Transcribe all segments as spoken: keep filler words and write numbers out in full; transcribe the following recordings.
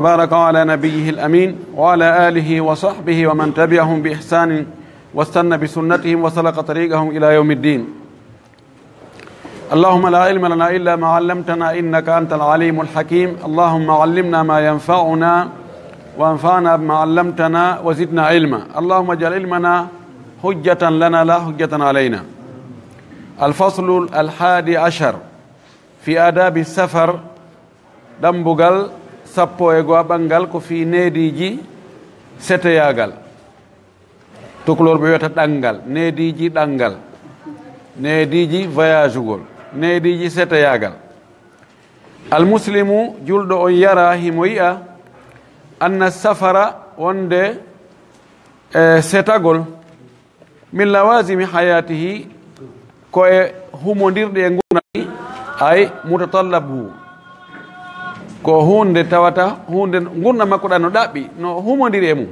وبارك على نبيه الأمين وعلى آله وصحبه ومن تبعهم بإحسان واستن بسنتهم وسلك طريقهم إلى يوم الدين. اللهم لا علم لنا إلا ما علمتنا إنك أنت العليم الحكيم. اللهم علمنا ما ينفعنا وانفعنا بما علمتنا وزدنا علما. اللهم اجعل علمنا حجة لنا لا حجة علينا. الفصل الحادي عشر في آداب السفر. Ɗambugal sappo e goo ɓanngal ko fii neediiji seteyaagal. Tukulor ɓe wiyata ɗanngal, neediiji ɗanngal, neediiji voyagugol, neediiji seteyaagal. Almuslimu, julɗo on, yara, himo yi'a, anna safara, wonde, e, setagol, min lawazimi hayatihi, ko e humondirɗe e ngurndan, ay mutatallabu, ko huunde tawata huunde ngurndan makko ɗan no ɗaɓɓi, no humondiri e mum.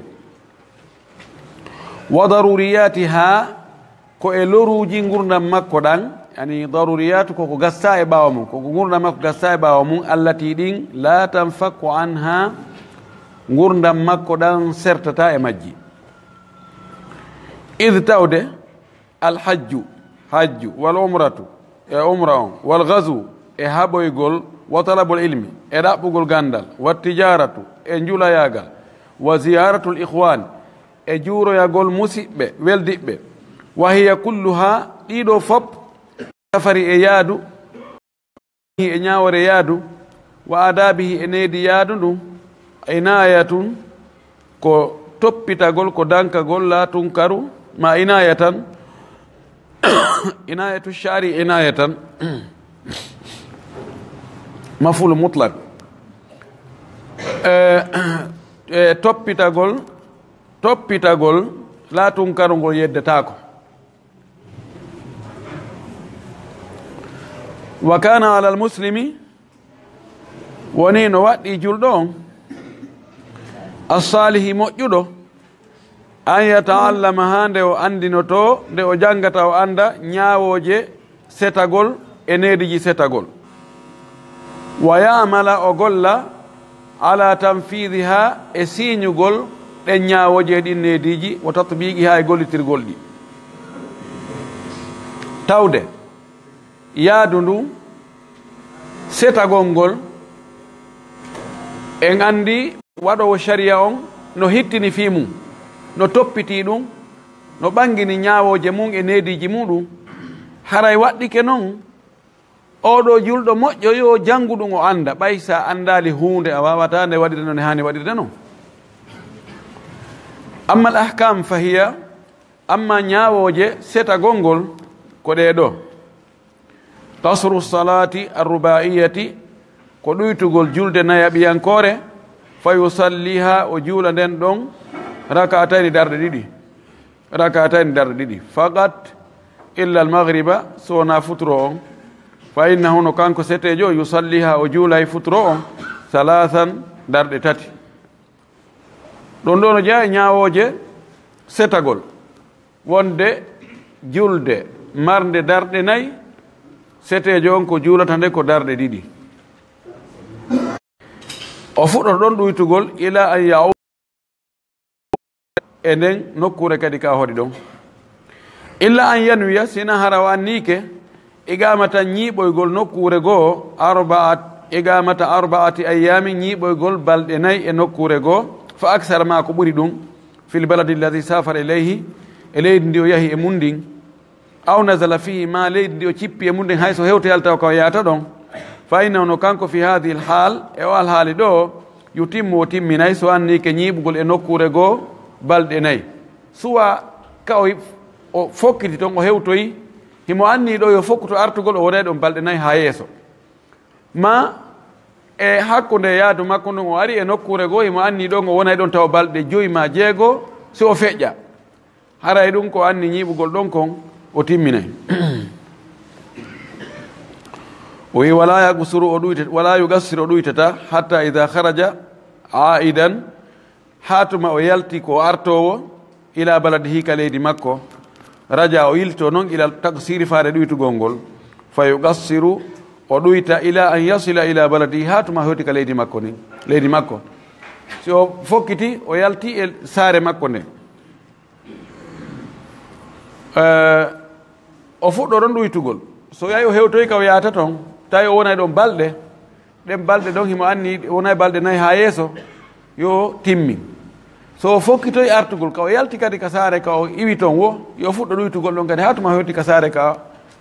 Wa daruriyatiha, ko e loruuji ngurndan makko ɗan, yani daruriyatu ko ko gasta e ɓaawo mum, ko ko ngurndan makko gasta e ɓaawo mum, allati ɗin la tanfakku anha, ngurndan makko ɗan sertata e majji. Id tawde, alhajju, hajju, wal umratu, e umra on, wal gazu, e haɓoygol, wa talabul ilmi, e ɗaɓɓugol ganndal, wa tijaratu, e njulayaagal, wa ziyaratul ikhwan, e juuroyagol musiɓɓe weldiɓɓe, wa hiya kulluha, ɗiɗo fop, safari e yaadu, e ñaawoore yaadu, wa adabihi e needi yaadu ndun, inayatun ko toppitagol, ko dankagol, la tunkaru, ma inayatan, inayatu shari inayatan, mafulu mutlaq. E, e toppitagol, toppitagol, la tunkaru ngol yeddetaako. Wa kana ala almuslimi, woni no waɗɗi julɗo on, assaalihi moƴƴuɗo, an yataallama haa nde o anndinoto, nde o janngata o annda ñaawooje setagol e neediiji setagol. Wa ya'mala o golla ala tanfiidiha e siiñugol ɗen ñaawooje e ɗin neediiji, wa tatbiiqiha e gollitirgol ɗi. Tawde yaadu ndu setagol ngol, en anndi waɗoowo shari'a on no hittini fii mum, no toppitii ɗum, no ɓanngini ñaawooje mum e neediiji muɗum. Haray waɗɗike non, oo ɗoo julɗo moƴƴo yo janngu ɗum o annda, ɓay sa anndaali huunde a waawataa nde waɗirde non, nde haani waɗirde non. Amma al ahkam fa hiya, amma ñaawooje setagol ngol ko ɗee ɗoo. Qasru salaati arrubaiyati, ko ɗuytugol julde nayaɓiyankoore, fa yusalliha, o juula nden ɗon, rakaatayni, darɗe ɗiɗi, rakaatayni, darɗe ɗiɗi, faqat, illa almaghriba, so wonaa futuro on, fa innahu, no kanko seteejo, yusalliha, o juulay futuro on, salaasan, darɗe tati. Ɗon ɗoo no jeyaa e ñaawooje setagol, wonde julde marnde darɗe nay, seteejo on ko juulata nde ko darɗe ɗiɗi. O fuɗɗoto ɗon ɗuytugol ila an ya'u-, e nden nokkuure kadi ka hoɗi ɗon. Illa an yanwiya, sina hara o anniike, iqamata, ñiiɓoygol nokkuure goo, arbaat, iqamata arbaati ayyaami, ñiiɓoygol balɗe nay e nokkuure goo, fa aksara, maa ko ɓuri ɗum, fil baladi alladi safara ilayhi, e leydi ndi o yahi e mun ndin, aw nazala fihi, maa leydi ndi o cippi e mun ndin, hay so hewtoyal taw ko o yaata ɗon, fa innahu, no kanko, fi haadihi alhaal, e o alhaali ɗoo, yutimmu, o timminay, so anniike ñiiɓugol e nokkuure goo balɗe nay. Suwa ka o, o fokkiti ton, o hewtoyi, himo anni ɗoo yo fokkuto artugol, o wonay ɗon balɗe nay haa yeeso. Ma e hakkunde yaadu makko ndun, o ari e nokkuure goo, himo anni ɗon o wonay ɗon tawa balɗe joyi maa jeego, si o feƴƴa. Haray ɗun ko anni ñiiɓugol ɗon kon, o timminay. O wi, wala yaqsuru, o ɗuyta-, wala yuqassiru, o ɗuytata, hatta ida kharaja aidan, haa tuma o yalti ko artoowo, ila baladihi, ka leydi makko, raja, o yilto non, ila taqsiri, faade ɗuytugol ngol, fa yuqassiru, o ɗuyta, ila an yasila ila baladihi, haa tuma hewti ka leydi makko ndin, leydi makko. Si o fokkiti, o yalti e saare makko nden. Eh, o fuɗɗo ɗon ɗuytugol. So yahi o hewtoyi ka o yahata ton, tawi o wonay ɗon balɗe, ɗen balɗe ɗon himo anni wonay balɗe nayi haa yeeso, yo timmin. So o fokkitoyi artugol, ka o yalti kadi ka saare ka o iwi ton wo, yo fuɗɗo ɗuytugol ɗon kadi haa tuma hewti ka saare ka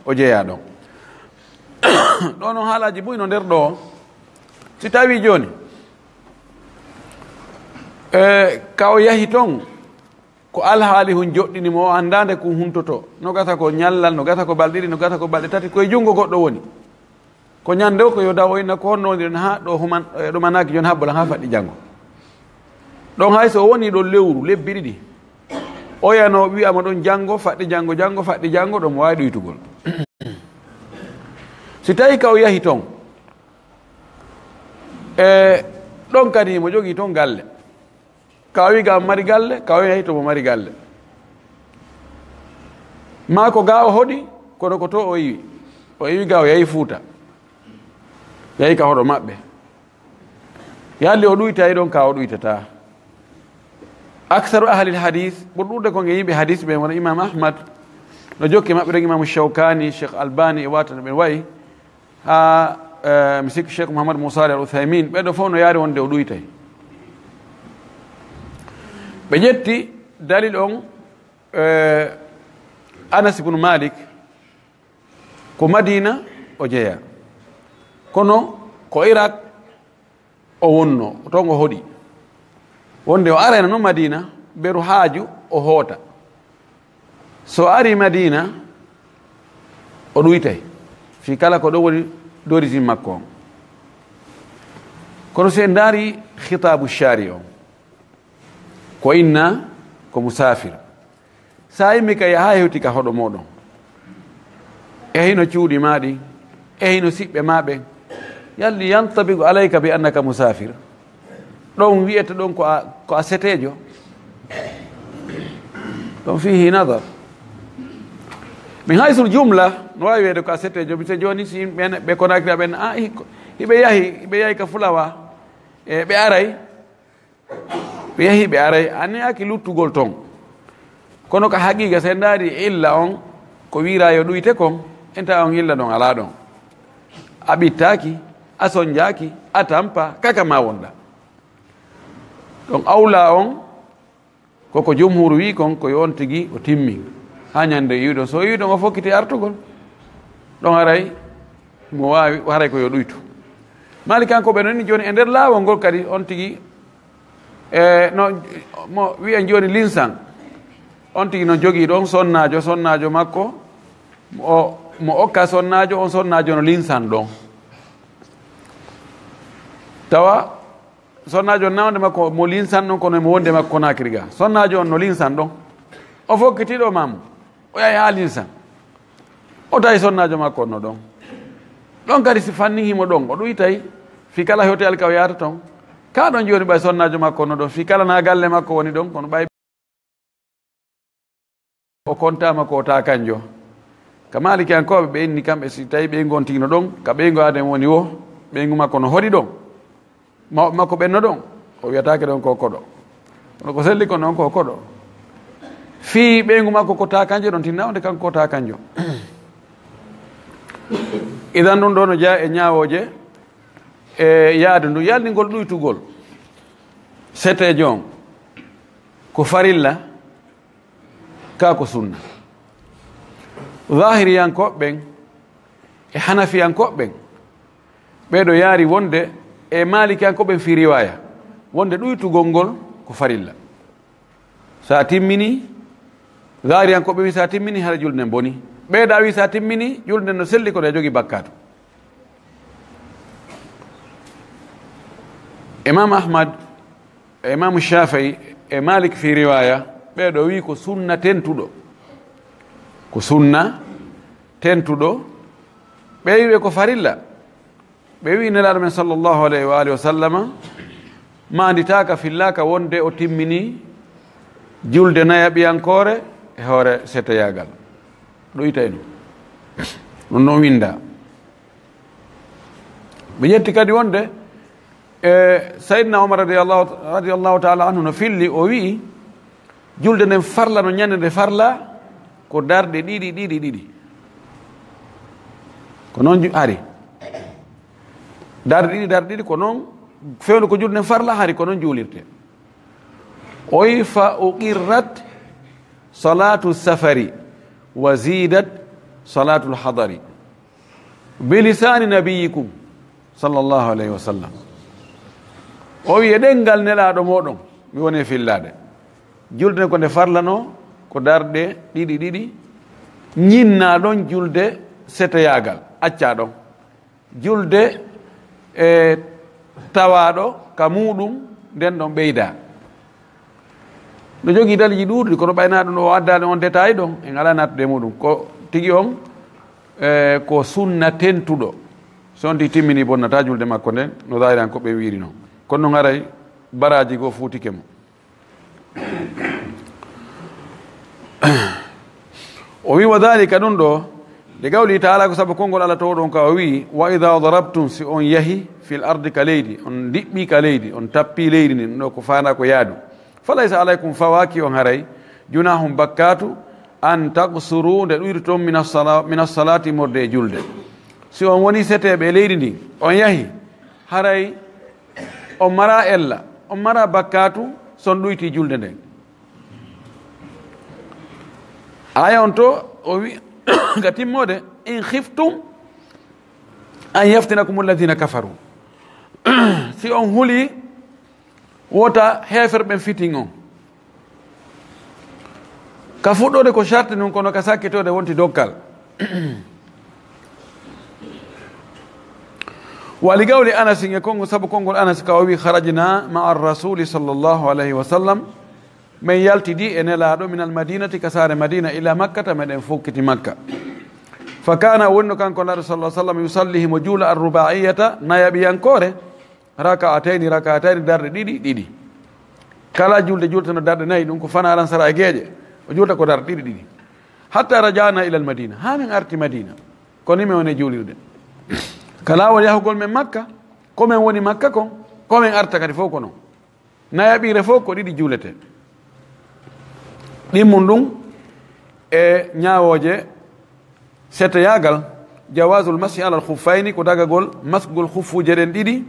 o jeyaa ɗon. Ɗo non haalaaji buy no nder ɗo. Si tawi jooni, e, ka o yahi ton, ko alhaali hun joɗɗini mo, o anndaa nde kun huntoto. No gasa ko ñallal, no gasa ko balɗe ɗiɗi, no gasa ko balɗe tati, ko e junngo goɗɗo woni. Ko ñande o ko yo daw o inna ko honno wondiren haa ɗo human, e, ɗumanaaki jooni haa bola haa faɗɗi janngo. Ɗon hay so o woni ɗon lewru, lebbi ɗiɗi, oya no wi'a mo ɗon janngo, faɗɗi janngo, janngo, faɗɗi janngo, ɗon mo waawi ɗuytugol. Si tawi ka o yahi ton, e, ɗon kadi mo jogii ton galle. Ka o wi ga o mari galle, ka o yahi to mo mari galle. Maa ko ga o hoɗi, kono ko to o iwi. O iwi ga o yahi Fuuta. Yahi ka hoɗo maɓɓe. Yalli o ɗuytay ɗon ka o ɗuytata. Aksaru ahlil hadis, ɓurɗude ko nge yimɓe hadis ɓe, wona Imam Ahmad, no jokki maɓɓe ɗon Imam Shawkani, Cheikh Albani e wata no ɓen wayi. Ha, eh, mi sikki Cheikh Mouhammad Moussa Al Uthaymin, ɓeɗo fof no yaari wonde o ɗuytay. Ɓe ƴetti dalil on, eh, Anas ibn Malik, ko Madina o jeya. Kono ko Irak o wonno, toon o hoɗi. Wonde o arayna noon Madina, beru haaju o hoota. So ari Madina, o ɗuytay. Fii kala ko ɗo woni d'origine makko on. Kono si en ndaari khitaabu shari on, ko inna ko musaafir. Sa immi ka yaha hewti ka hoɗo moɗon. E hino cuuɗi ma ɗin, e hino siɓɓe ma ɓen. Yalli yantabiqu alayka bi annaka musaafir. Ɗon wi'ete ɗon ko a, ko a seteejo. Ɗon fihi nadar. Min haysul jumla, no waawi wi'ede ko a seteejo. Mi se jooni si ɓen, ɓe Konakiri ɓen, a, hi-, ko, hiɓe yahi, hiɓe yahi ka Fulawa, e ɓe aray. Ɓe yahi ɓe aray, a ne'aki luttugol ton. Kono ka haqiqa, si en ndaari illa on, ko wiira yo ɗuyte kon, en tawa on illa ɗon alaa ɗon. A ɓittaaki, a sonjaaki, a tampa, kaka ma wonda. Ɗon awla on, koko jumhur wi kon, ko yo on tigi o timmi. Haa ñande iwɗon, so iwɗon o fokkiti artugol. Ɗon haray, mo waawi, haray ko yo ɗuytu. Maalikankoɓe non ni jooni e nder laawol ngol kadi, on tigi E, no, mo wi'en jooni linsan. On tigi no jogii ɗon sonnaajo, sonnaajo makko, mo, mo okka sonnaajo, on sonnaajo no linsan ɗon. Tawa sonnaajo on na wonde makko mo linsan ɗon, kono mo wonde makko Konakiri ga. Sonnaajo on no linsan ɗon. O fokkiti ɗo maamu. O yahi haa linsan. O tawi sonnaajo makko on no ɗon. Ɗon kadi si fannin himo ɗon, o ɗuytay. Fii kala hotel ka o yahata ton. Ka ɗon jooni ɓay sonnaajo makko on no ɗon. Fii kala na galle makko woni ɗon, kono ɓay o kontaama ko o taa kanjo. Ka Maalikiyankooɓe ɓe inni kamɓe si tawi ɓeyngu on tigi no ɗon, ka ɓeyngu Aadama woni wo, ɓeyngu makko no hoɗi ɗon. Mawɓe makko ɓen no ɗon, o wiyataake ɗon ko koɗo. Kono ko selli ko noon ko koɗo. Fii ɓeyngu makko ko taa kanjo ɗon tinna, wonde kanko ko taa kanjo. Idan ɗum ɗo no jeyaa e ñaawooje, e yaadu ndu, yalningol ɗuytugol seteejo on, ko farilla, ka ko sunna. Zahiriyankooɓe ɓen e Hanafiyankooɓe ɓen, ɓeeɗo yaari wonde e Maalikiyankooɓe ɓen fii riwaaya, wonde ɗuytugol ngol ko farilla. Sa timmini, Zahiriyankooɓe wi sa timmini, hara julde nden boni. Ɓeeɗa wi sa timmini, julde nden no selli, kono e jogii bakkaatu. Imam Ahmad, e Imam Shafii, e Malik fii riwaaya, ɓeeɗo wi ko sunna tentuɗo. Ko sunna tentuɗo. Ɓe wi ɓe ko farilla. Ɓe wi Nelaaɗo men sallallahu alayhi wa alihi wa sallama, maanditaaka, fillaaka wonde o timmini julde nayaɓiyankoore e hoore seteyaagal. Ɗo itay ɗum. Ɗum noon winnda. Ɓe ƴetti kadi wonde E, Sayyidina Umar radiyallahu, radiyallahu ta'ala anhu no filli, o wi'i, julde nden farla no ñande nde farla, ko darɗe ɗiɗi, ɗiɗi, ɗiɗi. Ko noon ju-, hari. Darɗe ɗiɗi, darɗe ɗiɗi, ko noon, fewndo ko julde nden farla, hari ko noon juulirte. O wi'i, "Fa uqirrat salatu safari, wa zidat salatul hadari." Bilisani nabiyikum, sallallahu alayhi wa sallam. O wi'i, "E ɗenngal Nelaaɗo mooɗon, mi woni e fillaade." Julde ko nde farlanoo, ko darɗe ɗiɗi ɗiɗi, ñinnaa ɗon julde seteyaagal, accaa ɗon. Julde e tawaaɗo ka muuɗum, nden ɗon ɓeydaa. No jogii dalilji ɗuuɗi, kono ɓay naa ɗum o addaali on détail ɗon, en alaa naattude e muuɗum. Ko tigi on, e, ko sunna tentuɗo. So on tigi timmini, bonnataa julde makko nden, no zaahirankooɓe wiiri non. Kono non haray baraaji goo fuutike mo. O wi, "Wa dhalika", ɗum ɗo, li qawli ta'ala, ko sabu konngol Allah towɗo on ka o wi, "Wa idha darabtum", si on yahi, "fil ardi", ka leydi, on ndiɓɓi ka leydi, on tappi leydi ndin, ɗum ɗo ko faandaa ko yaadu. "Falaysa alaykum", fawaaki on haray, "junahun", bakkaatu, "an taqsuru", nde ɗuyruton, "minas sala-, minas salati", immorde e julde. Si on woni seteeɓe e leydi ndin, on yahi, haray on maraa ella, on maraa bakkaatu, si on ɗuyti julde nden. Aaya on to, o wi, ka timmoode, "In khiftum an yaftinakum alladhina kafaru." Si on huli wota heeferɓe ɓen fitin on. Ka fuɗɗoode ko sarti nun, kono ka sakkitoode wonti dokkal. Wa li qawli Anas, e konngol, sabu konngol Anas ka o wi, "Kharajna ma'a rasuli sallallahu alayhi wa sallam", men yaltidi e Nelaaɗo, "minal madinati", ka saare Madina, "ila Makkata", meɗen fokkiti Makka. "Fa kana", wonno kanko Nelaaɗo sallallahu alayhi wa sallam, "yusalli", himo juula, "arrubaiyata", nayaɓiyankoore, "raka'atayni, raka'atayni", darɗe ɗiɗi, ɗiɗi. Kala julde jultano darɗe nayi, ɗum ko fanaa lansara e geeƴe. O julta ko darɗe ɗiɗi, ɗiɗi. "Hatta raja'na ilal Madina", haa men arti Madina. Ko ni men woni juulirde. Ka laawol yahugol men Makka, ko men woni Makka kon, ko men arta kadi fof ko non. Nayaɓiire fof ko ɗiɗi juulete. Ɗimmun ɗum e ñaawooje seteyaagal, jawazul mashi alal khuffayni, ko dagagol maskugol khuffuuje ɗen ɗiɗi,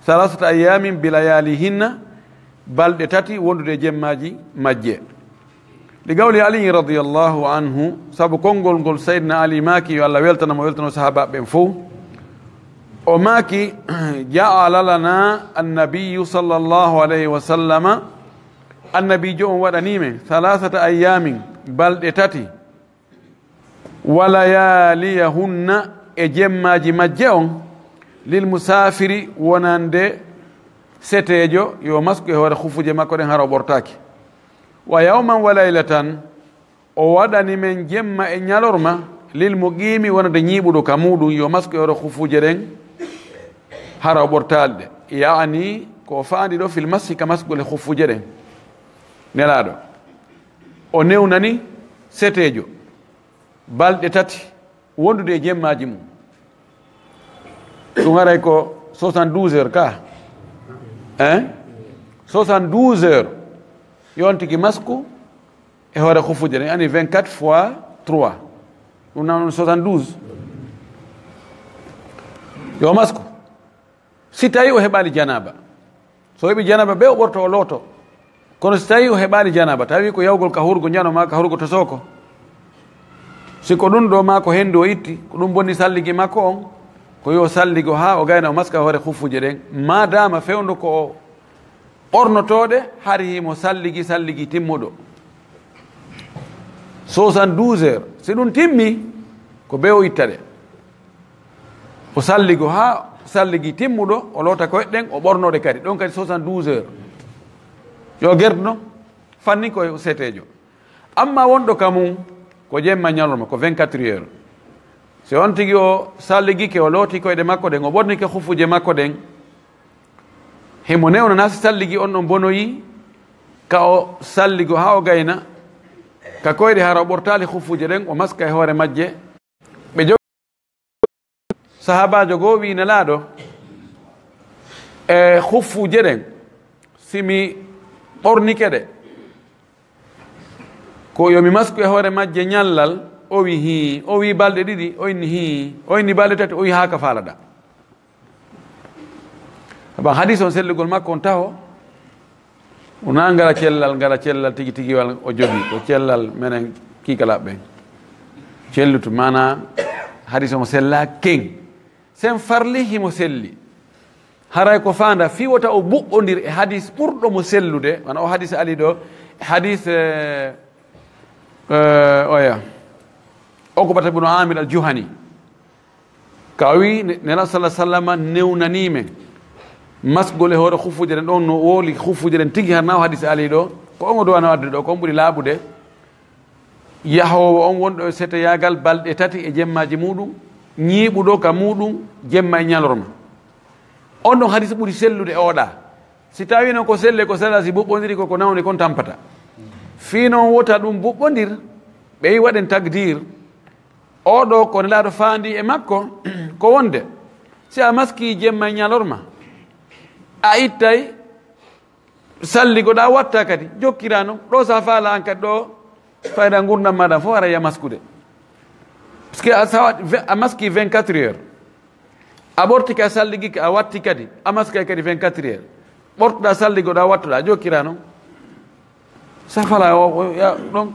salasata ayyamin bilayalihinna, balɗe tati wondude e jemmaaji majje. Li qawli Ali radiyallahu anhu, sabu konngol ngol Sayyidina Ali maaki, yo Allah weltano mo, weltano sahaabaaɓe ɓen fof. O maaki, "Ja'ala lana annabiyyu sallallahu alayhi wa sallama", Annabiijo on waɗanii men, "thalathata ayyamin", balɗe tati, "wa layaliyahunna", e jemmaaji majje on, "lil musaafiri", wonande seteejo, yo masku e hoore khuffuuje makko ɗen, hara o ɓortaaki. "Wa yawman wa laylatan", o waɗani men jemma e ñalorma, "lil muqiimi", wonande ñiiɓuɗo ka muuɗum, yo masku e hoore khuffuuje ɗen, hara o ɓortaali ɗe. Yaani, ko o faandi ɗo fil mashi, ka maskugol e khuffuuje ɗen. Nelaaɗo, o newnani seteejo balɗe tati wondude e jemmaaji mum. Ɗum haray ko soixante-douze heures ka. Hein? Soixante-douze heures. Yo on tigi masku e hoore khuffuuje ɗen, ani vingt-quatre fois trois. Ɗum nan on soixante-douze. Yo masku. Si tawi o heɓaali janaba. So heɓi janaba be o ɓorto o looto. Kono si tawi o heɓaali janaba, tawi ko yawgol ka hurgo njano maa ka hurgo to sooko. Si ko ɗum ɗo maa ko hendu o itti, ko ɗum bonni salligi makko on, ko yo salligo haa o gayna o maska hoore khuffuuje ɗen. Maa dama fewndo ko o ɓornotooɗe, hari himo salligi, salligi timmuɗo. Soixante-douze heures. Si ɗum timmi, ko be o itta ɗe. O salligo haa salligi timmuɗo, o loota koyɗe ɗen, o ɓornoɗe kadi. Ɗon kadi soixante-douze heures. Yo gerduno, fanni ko seteejo. Amma wonɗo ka mum, ko jemma ñalorma, ko vingt-quatre heures. Si on tigi o salligike, o looti koyɗe makko ɗen, o ɓornike khuffuuje makko ɗen, himo newnana si salligi on ɗon bonoyi, ka o salligo haa o gayna, ka koyɗe hara o ɓortaali khuffuuje ɗen, o maska e hoore majje. Ɓe jo-, sahaabaajo goo wi'i Nelaaɗo, E huffuje ɗen, si mi ɓornike ɗe, ko yo mi masku e hoore majje ñallal? O wi hii. O wi balɗe ɗiɗi? O inni hii. O inni balɗe tati? O wi haa ka faalaɗa. Sabu hadis on sellugol makko on taho, wona ngara cellal, ngara cellal tigi tigiwal o jogi, ko cellal menen kiikalaɓe ɓen. Cellutu, mana hadis on o sella ken. Sen farli himo selli. Haray ko faanda fii wota o buɓɓondir e hadis ɓurɗo mo sellude, wano o hadis Ali ɗo, e hadis, eh, eh, oya, Uqbata ibn Amir al-Juhani. Ka o wi, ne-, Nela sallallahu alaihi wasallam newnani men masgol e hoore huffuje ɗen ɗon, no woli huffuje ɗen tigi, har na o hadis Ali ɗo, ko on o duwano addude ɗo, ko on ɓuri laaɓude. Yahoowo on wonɗo e seteyaagal balɗe tati e jemmaaji muɗum, ñiiɓuɗo ka muɗum jemma e ñalorma. On ɗon hadis ɓuri sellude e oɗa. Si tawi non ko selle, ko sella, si buɓɓondiri, ko ko nawni kon tampata. Fii non wota ɗum buɓɓondir, ɓe yi waɗen takdir. Oɗo ko Nelaaɗo faandi e makko, ko wonde, si a maski jemma e ñalorma, a ittay salligo ɗa watta kadi, jokkira non. Ɗo sa faala an kadi ɗo, fayda ngurndan maɗan fof ara ya maskude. Parce que a sawa-, ve-, a maski vingt-quatre heures. A ɓortike, a salligike, a watti kadi, a maskay kadi vingt-quatre heures. Ɓortoɗa, salligoɗa, wattuɗa, jokkira non. Sa faala o, o, ya, ɗon,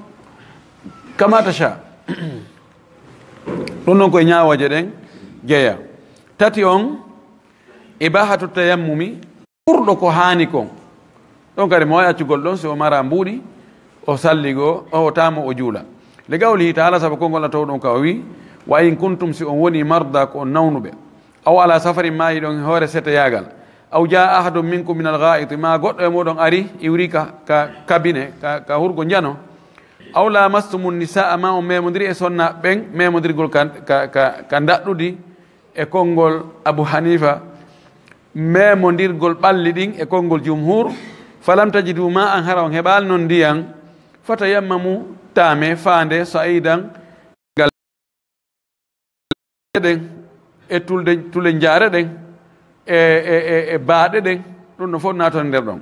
kama tasha. Ɗum ɗon koye ñaawooje ɗen jeya. Tati on, ibahatu tayammumi, ɓurɗo ko haani kon. Ɗon kadi mo wawi accugol ɗon si o mara mbuuɗi, o salligo, o tamo o juula. Li qawlihi ta'ala, sabu konngol Alla towɗon ka o wi, "Wa in kuntum", si on woni, "marda", ko on nawnuɓe, "aw ala safarin", maayi ɗon e hoore seteyaagal, "aw jaa ahadun minkum minal ghaa'iti", ma goɗɗo e moɗon ari, iwri ka, ka kabine, ka, ka hurgo njano, "aw lamastumun nisaa", ma on memodiri e sonna ɓen, memodirgol ka, ka, ka, ka ndaɗɗudi, e konngol Abu Hanifa, memondirgol ɓalli ɗin e konngol jumhur, "falam tajidu ma'an", hara on heɓaali non ndiyan, "fatayammamu", taame, faande, "sa'idan", gal ɗen, e tulde, tule njaare ɗen, e, e, e, e baaɗe ɗen, ɗum ɗo fof naatani nder ɗon.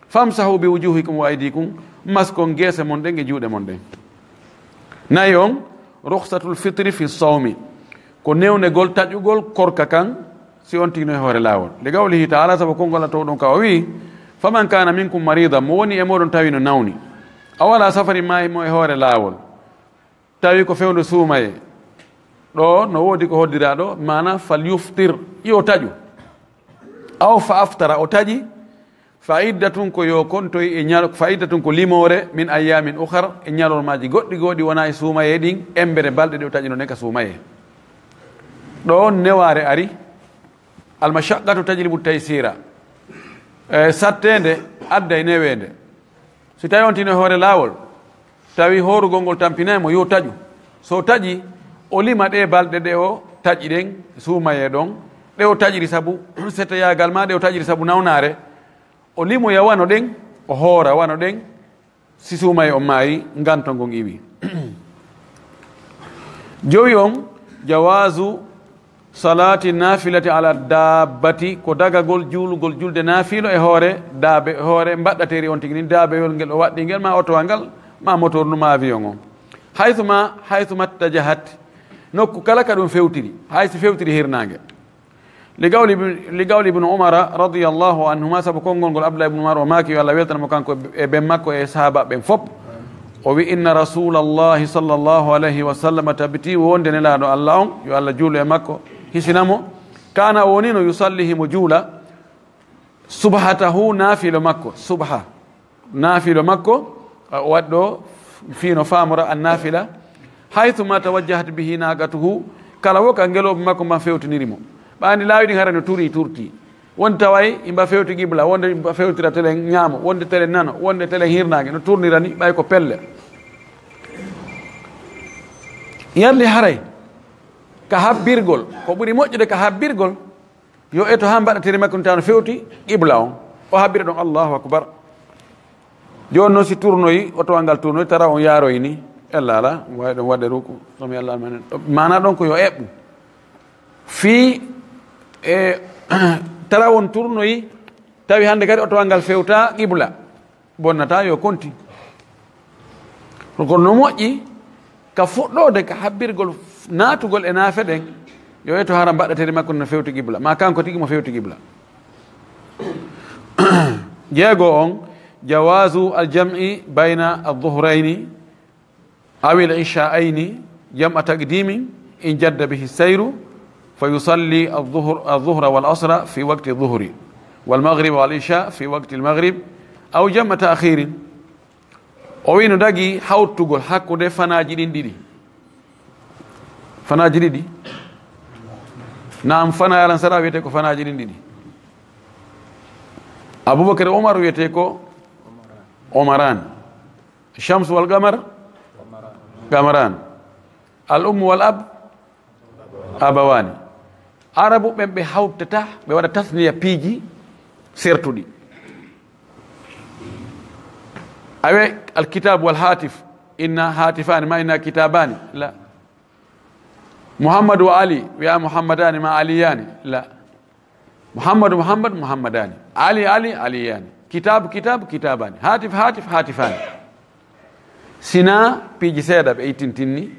"Famsahu bi wujuhikum wa aydikum", maskon geese mon ɗen e juuɗe mon ɗen. Nayi on, rukhsatul fitri fi sawmi, ko newnegol taƴugol korka kan, si on tigi no e hoore laawol. Li qawlihi ta'ala, sabu konngol Alla towɗon ka o wi, "Faman kana minkum maridan", mo woni e moɗon tawi no nawni, "aw ala safarin", ma mo e hoore laawol, tawi ko fewndo suumaye, ɗo no woodi ko hoddiraɗo, mana "fal yuftir", yo taƴu. "Aw fa aftara", o taƴi, "fa iddatun", ko yo kontoy e ñal-, "fa iddatun", ko limoore, "min ayyamin ukhar", e ñalormaaji goɗɗi goo ɗi wonaa e suumaye ɗin, embere balɗe ɗe o taƴino ɗen ka suumaye. Ɗo newaare ari, "al mashaqqatu tajlibu taysira", e satteende adday neweende. Si tawi on tino e hoore laawol, tawi hoorugol ngol tampinaay mo, yo taƴu. So taƴi, o lima ɗe balɗe ɗe o taƴi ɗen, suumayee ɗon, ɗe o taƴiri sabu seteyaagal ma, ɗe o taƴiri sabu nawnaare. O limoya wano ɗen, o hoora wano ɗen, si suumayee on maayi, nganto ngon iwi. Jowi on, jawaazu salaati nafilati ala dabbati, ko dagagol juulugol julde naafilo e hoore daabe, e hoore mbaɗɗateeri on tigi ni, daabeyol ngel o waɗɗi ngel, ma otowal ngal, ma motor ndu, ma avion on. Haythu ma, haythu ma tajahat, nokku kala ka ɗum fewtiri, hay si fewtiri hirnaange. Li qawli ibn, li qawli ibn Umara radiyallahu anhuma, sabu konngol ngol Abdullah ibn Umar o maaki, yo Allah weltan mo kanko e ben makko e sahaaba ɓen fop. O wi, "Inna rasulallahi sallallahu alayhi wa sallam tabiti", wonde Nelaaɗo Allah on, yo Allah juulu e makko, hisina mo, "kana", o wonino, "yusalli", himo juula, "subhatahu", naafilo makko, subha, naafilo makko, o waɗi ɗo fii no faamora an nafila, "haythu ma tawajjahat bihi naqatuhu", kala wo ka ngelooba makko mban fewtiniri mo. Ɓaandi laawi ɗin hara no turi turti. Wonde taway imba fewti qibla, wonde imba fewtira telen ñaamo, wonde telen nano, wonde telen hirnaange, no turnirani ɓay ko pelle. Yalli haray ka habbirgol, ko ɓuri moƴƴude ka habbirgol, yo eto haa mbaɗateeri makko tawa no fewti qibla on. O habbira ɗon, Allahu akbar. Jooni noon si turnoyi, otowal ngal turnoyi, tara on yaaroyi ni, ella ala, waawi ɗon waɗde ruku, sami Allah almanen. Maana ɗon ko yo eɓɓu. Fii e Tarawon turnoyi, tawi hannde kadi otowal ngal fewta qibla, bonnata yo konti. Kono no moƴƴi ka fuɗɗoode ka habbirgol naatugol e naafe ɗen, yo eto hara mbaɗateeri makko no fewti qibla, ma kanko tigi mo fewti qibla. Jeego on, jawazu aljam'i bayna adh-dhuhrayni aw al-isha'ayni jam'a taqdimin in jadda bihi sayru, fa yusalli adh-dhuhr-, adh-dhuhra wal-asra fi waqti adh-dhuhri, wal-maghriba wal-isha fi waqti al-maghrib, aw jam'a ta'khirin. O wi no dagi hawtugol hakkunde fanaaji ɗin ɗiɗi. Fanaaji ɗiɗi. Naam, fana e alansara wiyete ko fanaaji ɗin ɗiɗi. Abubakar e Umar wiyete ko Umaran. Shamsu wal qamar, qamaran. Al ummu wal ab, abawani. Arabu ɓen ɓe hawtata, ɓe waɗa tasniya piiji sertuɗi. Awe, al kitab wal hatif, inna hatifani, ma inna kitabani. La. Muhammadu wa Ali, wiya Muhammadani, ma Aliyani. La. Muhammadu, Muhammad, Muhammadani. Ali, Ali, Aliyani. Kitab, kitab, kitabani. Hatif, hatif, hatifani. Sina piiji seeɗa ɓe ittintinni,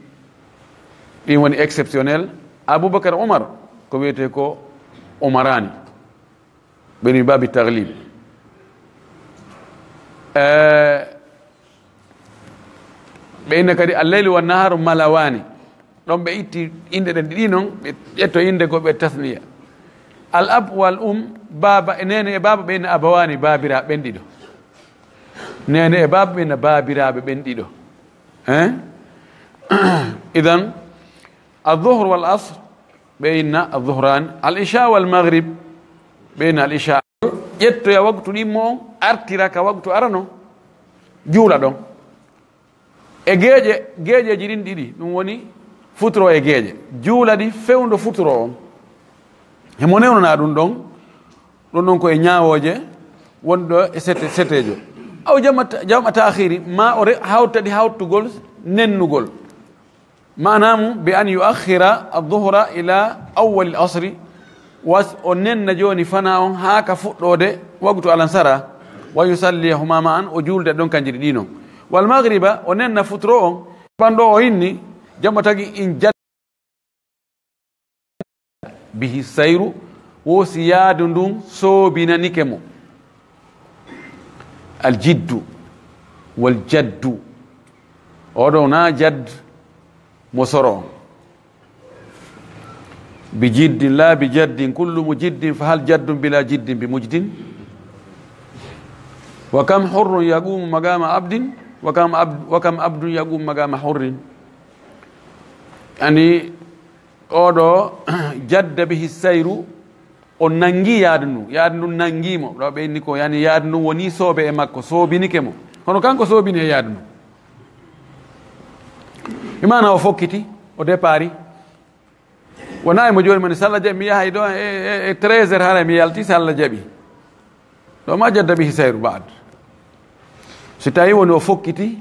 ɗin woni exceptionnel. Abubakar Umar, ko wiyete ko Umarani. Ɓe ni babi taglib. Eh, ɓe inna kadi al-laylu wan-naharu malawani. Ɗon ɓe itti inɗe ɗen ɗiɗi non, ɓe ƴetto innde goo ɓe tasniya. Al-ab wal um, baaba, e neene e baaba, ɓe inna abawani, baabiraaɓe ɓen ɗiɗo. Neene e baaba, ɓe inna baabiraaɓe ɓen ɗiɗo. Hein? Idan, adh-dhuhr wal asr, ɓe inna adh-dhuhrani. Al-isha wal maghrib, ɓe inna al-isha. Ƴettoya waktu ɗimmo on, artira ka waktu arano, juula ɗon. E geeƴe, geeƴeeji ɗin ɗiɗi, ɗum woni futuro e geeƴe. Juulaɗi fewndo futuro on. Himo newnanaa ɗum ɗon, ɗum ɗon ko e ñaawooje wonɗo e sete-, seteejo. Aw jama ta-, jama ta'khiri, ma o re-, hawtaɗi hawtugol nennugol. Maanaamu, bi an yu'akhkhira adh-dhuhra ila awwalil asri, was o nenna jooni fana on haa ka fuɗɗoode waqtu alansara, wa yusalliyahuma ma'an, o juulda ɗon kanji ɗiɗi non. Wal maghriba, o nenna futuro on, panɗo o inni, jama tagi in jad-, bihi sayru, wo si yaadu ndun soobinanike mo. Al jiddu, wal jaddu. Oɗo na jadd mo soro on. Bi jiddin la bi jaddin, kullu mu jiddin fa hal jaddun bila jiddin bi mujdin. Wa kam hurrun yaqumu maqama abdin, wa kam ab-, wa kam abdun yaqumu maqama hurrin. Yani, oɗo jadda bihi sayru, o nangi yaadu ndun. Yaadu ndun nangi mo. Ɗo ɓe inni ko, yani, yaadu ndun woni soobe e makko, soobinike mo. Kono kanko soobini e yaadu ndun. Imana o fokkiti, o dépari. Wona e mo jooni mani, salla jaɓi mi yahay ɗo e, e, e treize heures, haray mi yalti, salla jaɓi. Ɗo ma jadda bihi sayru baad. Si tawi woni o fokkiti,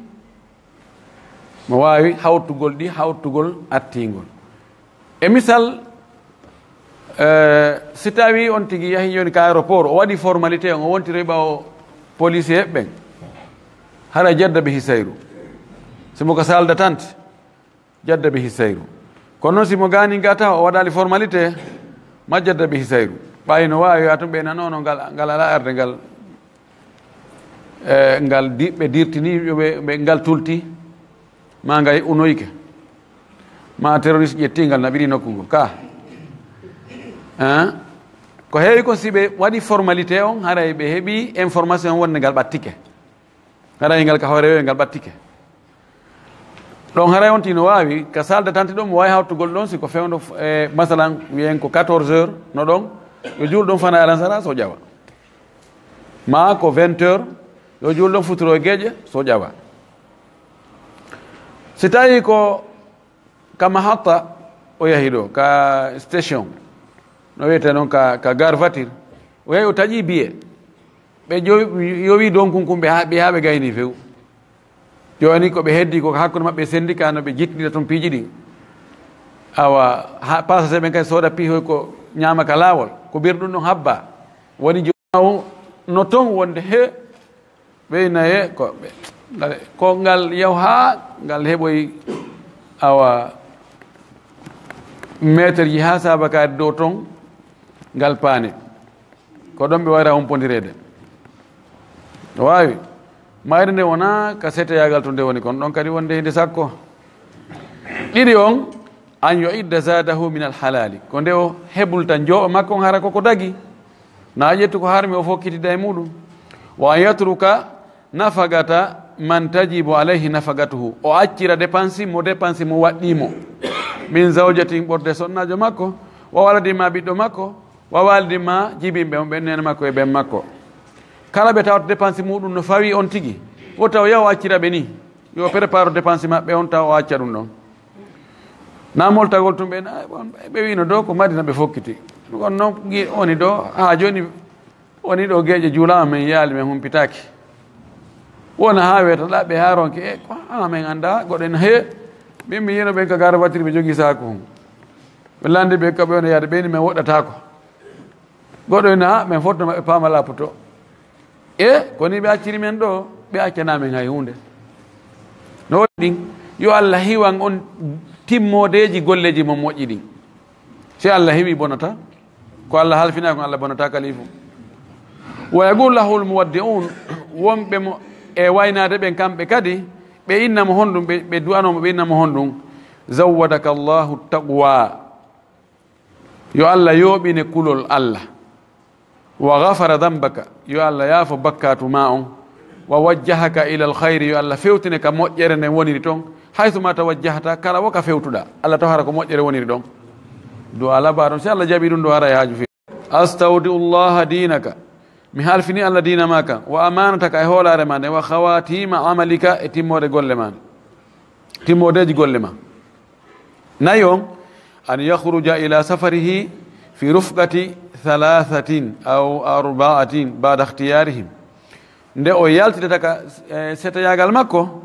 mo waawi hawtugol ɗi, hawtugol attingol. E misal, eh, si tawi on tigi yahi jooni ka aéroport, o waɗi formalité on, o wontiri ɓawo policier ɓen, haray jadda bihi sayru. Si mo ko salle d'attente, jadda bihi sayru. Kono noon si mo gaani ngata, o waɗaali formalité, ma jadda bihi sayru. Ɓayi no waawi wiya tun ɓe nanono ngal, ngal alaa arde ngal, eh, ngal di-, ɓe dirtini, ɓe, ɓe ngal tulti, ma ngay unoyke. Ma terroriste ƴetti ngal naɓiri nokku ngu. Ka. Hein? Ko heewi kon si ɓe waɗi formalité on, haray ɓe heɓi information wonde ngal ɓattike. Haray ngal ka hoore weeyo ngal ɓattike. Ɗon haray on tino waawi, ka salle d'attente ɗon mo waawi hawtugol ɗon, si ko fewndo, eh, masalan, wiyen ko quatorze heures, no ɗon, yo juul ɗon fana alansara, so ƴawa. Ma ko vingt heures, yo juul ɗon futuro e geeƴe, so ƴawa. Si tawi ko ka mahatta o yahi ɗo, ka station, no wiyete noon, ka, ka gare voiture, o yahi o taƴi biye. Ɓe jowi, yowi donkunkun ɓe haa, ɓe haa ɓe gayni few. Jooni ko ɓe heddi ko hakkunde maɓɓe e syndicat no ɓe jittindira toon piiji ɗin. Awa, ha, passager ɓen kadi sooda piihoy ko ñaama ka laawol, ko bir ɗum ɗon habba. Woni joomaawo no toon wonde he ɓeynaye ko ɓe, ngal, ko ngal yaw haa ngal heɓoy awa meeterji haa saabakaade dow toon ngal paane. Ko ɗoon ɓe wayra humpondireede. No waawi. Mayre nde wonaa ka seteyaagal to nde woni, kono ɗoon kadi wonde hinde sakko. Ɗiɗi on, an yu'idda zadahu min al halali. Ko nde o hebulta njooɓa makko on hara koko dagi. Na ƴettu ko harmi o fokkitida e muɗum. Wa an yatruka nafaqata man tajibu alayhi nafaqatuhu. O accira dépense mo dépense mo waɗɗii mo. Min zawjatin ɓorde sonnaajo makko. Wa waladi ma ɓiɗɗo makko. Wa waladi ma jibinɓe mo ɓen nene makko e ɓen makko. Kala ɓe tawata dépense muɗum no fawi on tigi. Wo taw yaw accira ɓe ni. Yo prépare dépense maɓɓe on taw o acca ɗum ɗon. Na moltagol tun ɓe, na, bon, ɓe wino ɗo ko Madina ɓe fokkiti. Ɗum on non gi-, woni ɗo, haa jooni woni ɗo geeƴe juulaama men yaali men humpitaaki. Wona haa weeta ɗaɓɓe haa ronke, e, ko, haa men annda, goɗɗo en he, min mi yino ɓen ka gara batiri ɓe jogii saaku hun. Ɓe landi ɓe ka ɓe wona yaade ɓe ni men woɗɗataako. Goɗɗo ina, "Ah, men fotno maɓɓe paama lapoto." E, ko ni ɓe acciri men ɗo, ɓe accana men hay huunde. No waɗi ɗin, yo Allah hiwan on timmoodeeji golleeji mon moƴƴi ɗin. Si Allah hiwi bonata, ko Allah halfina kon Allah bonata kalifu. Wa yaqulu lahu al-muwaddi'un, wonɓe mo e waynaade ɓen kamɓe kadi, ɓe inna mo honɗum, ɓe, ɓe du'anoo mo, ɓe inna mo honɗum, "Zawwadaka Allahu taqwa." Yo Allah yooɓine kulol Allah. Wa ghafara dhanbaka, yo Allah yaafo bakkaatu ma on. Wa wajjahaka ila alkhayri, yo Allah fewtine ka moƴƴere nden woniri ton. Haythu ma tawajjahta, kala wo ka fewtuɗa, Allah tawhara ko moƴƴere woniri ɗon. Du'a laba ɗon, si Allah jaɓi ɗum, ɗum ara e haaju fi. Astawdi'u Allaha dinaka, mi halfini Allah diina ma kan, wa amanataka e hoolaare ma nden, wa khawatima amalika e timmoode golle ma nden. Timmoodeeji golle ma. Nayon, an yakhruja ila safarihi fi rufqati thalathatin aw arba'atin ba'da ikhtiyarihim. Nde o yaltidata ka, eh, setayaagal makko,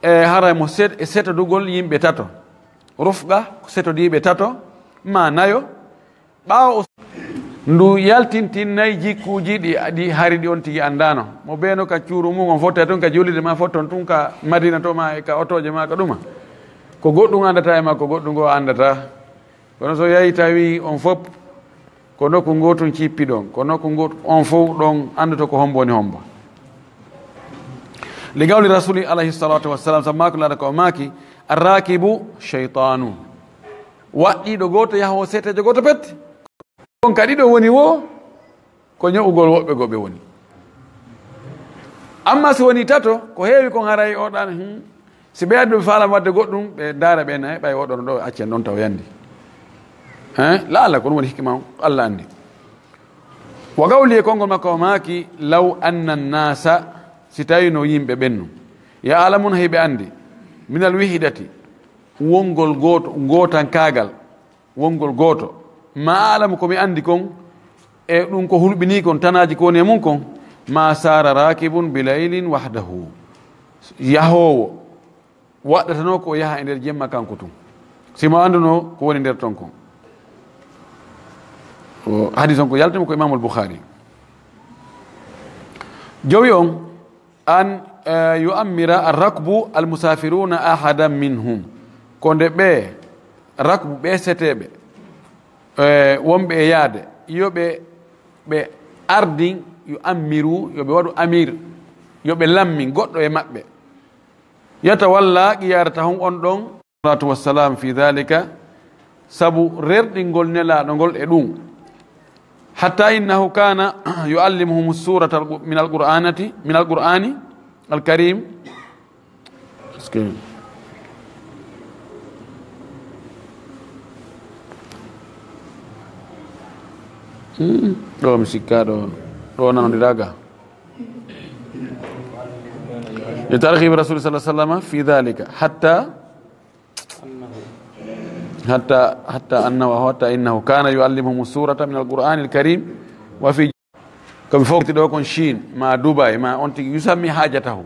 e haray mo set-, e setodugol yimɓe tato. Rufqa, setodiiɓe tato, ma nayo, ɓaawo o ndu yaltintinnay jikkuuji ɗi, ɗi hari ɗi on tigi anndaano. Mo beeno ka cuuru mum, on fotta tun ka juulirde ma, fotton tun ka Madina to ma, e ka otooje ma, ka ɗuma. Ko goɗɗum anndata e makko, goɗɗum ngo anndata. Kono so yahi tawi on fop ko nokku ngootum cippi ɗon, ko nokku ngootum, on fof ɗon anndoto ko hombo woni hombo. Li qawli rasuli alayhi salatu wassalam, sabu maako laata ko o maaki, "Arrakibu shaytanu." Waɗɗiiɗo gooto yaha o seetejo gooto pet. On ka ɗiɗo woni wo, ko ño'ugol woɓɓe goo ɓe woni. Amma si woni tato, ko heewi kon haray o ɗan, hmm. Si ɓe addu ɓe faalan waɗde goɗɗum, ɓe ndaara ɓe na, ɓay oɗon ɗo, accen ɗon taw yandi. Hein? La'alla kon woni hikma on, Allah andi. Wa qawli e konngol makko o maaki, "Law anna nasa", si tawino yimɓe ɓen nun, "ya'lamuna", hiɓe andi, "minal wihdati", wongol gooto, gootankaagal, wongol gooto. Ma a'lamu, ko mi andi kon, e ɗum ko hulɓinii kon, tanaaji ko woni e mum kon, ma sara rakibun bi laylin wahdahu. Yahoowo waɗɗatano ko yaha e nder jemma kanko tun. Si mo anduno ko woni nder ton kon. O hadis on ko yaltimo ko Imamul Bukhari. Jowi on, an, eh, yu'ammira ar-rakbu al-musafiruna ahadan minhum. Ko nde ɓe rakbu, ɓe seteɓe, eh, wonɓe e yaade, yo ɓe, ɓe ardin, yu'ammiru, yo ɓe waɗu amir, yo ɓe lammin goɗɗo e maɓɓe. Yatawalla, qiyadata hum on ɗon, salatu wassalam fi dhalika, sabu rerɗingol Nelaaɗo ngol e ɗum. Hatta innahu kana yuallimuhum surata al-, min al-Qur'anati, min al-Qur'ani al-Karim. Parce que, hmm, ɗo mi sikka ɗo, ɗo nanodiraga. Li targhibi rasul sallallahu alaihi wasallam fi dhalika. Hatta حتى، حتى أنه، حتى إنه كان يعلمهم السورة من القرآن الكريم وفي. Ko mi fofti ɗo kon Chine, ma Dubai, ma on tigi, yusammi hajatahu.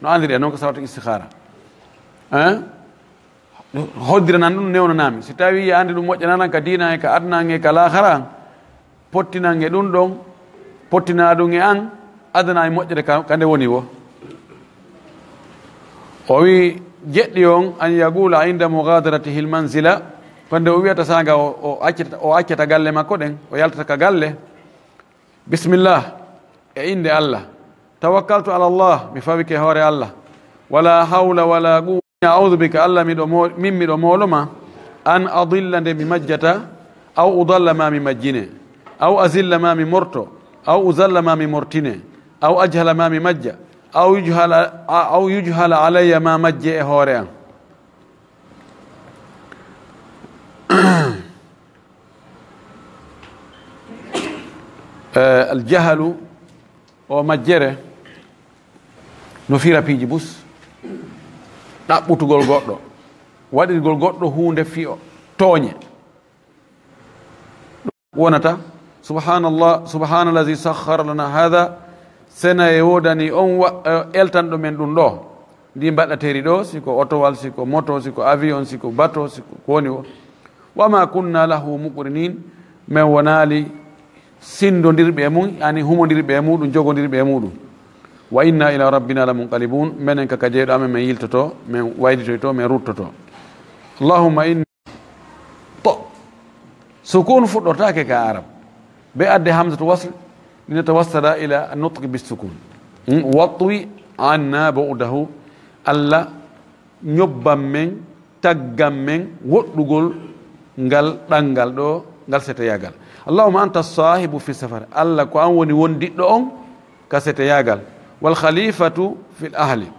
No andiri e non ko salatu istikhara. Hein? Hoddiranan ɗum, newnanami. Si tawi a andi ɗum moƴƴananan ka diina e ka aduna e ka laakhara, pottinan e ɗum ɗon, pottinaa ɗum e an, adana e moƴƴere ka, ka nde woni wo. O wi, jeɗɗi on, an yaqula inda mugadaratihi l manzila, ko nde o wiyata saanga o, o accata, o accata galle makko ɗen, o yaltata ka galle. Bismillah, e innde Allah. Tawakkaltu ala Allah, mi fawike hoore Allah. Wala hawla wala quwwata. A'udhu bika, Allah, miɗo mo-, min miɗo moolo ma, an adilla, nde mi majjata, aw udalla, ma mi majjine, aw azilla, ma mi morto, aw uzalla, ma mi mortine, aw ajhala, ma mi majja, aw yujhala, a-, aw yujhala alayya, ma majje e hoore am. Eh, aljahalu, o majjere, no fira piiji bus, ɗaɓɓutugol goɗɗo, waɗirgol goɗɗo huunde fiyo tooñe. Wonata, subhanallah, subhanallazi sakhkhara lana hadha, sena e woodani on wa-, eh, eltanɗo men ɗum ɗo. Ndi mbaɗateri ɗo, si ko otowal, si ko moto, si ko avion, si ko bato, si ko ko woni o. Wa ma kunna lahu muqrinin, men wonaali sindondirɓe e mum, yani humondirɓe e muɗum, jogondirɓe e muɗum. Wa inna ila rabbina la munqalibun, menen ka, ka jeyɗo amen men yiltoto, men waylitoyto, men ruttoto. Allahumma inna To, sukun fuɗɗortaake ka Arab. Be adde hamzatu wasl, linatawassala ila nutqi bis sukun. Hmm, watwi anna bu'dahu. Allah, ñobban men, taggan men, woɗɗugol ngal ɗanngal ɗo, ngal seteyaagal. Allahumma anta sahibu fi safar. Allah, ko an woni wondiɗɗo on ka seteyaagal. Wal khalifatu fil ahli.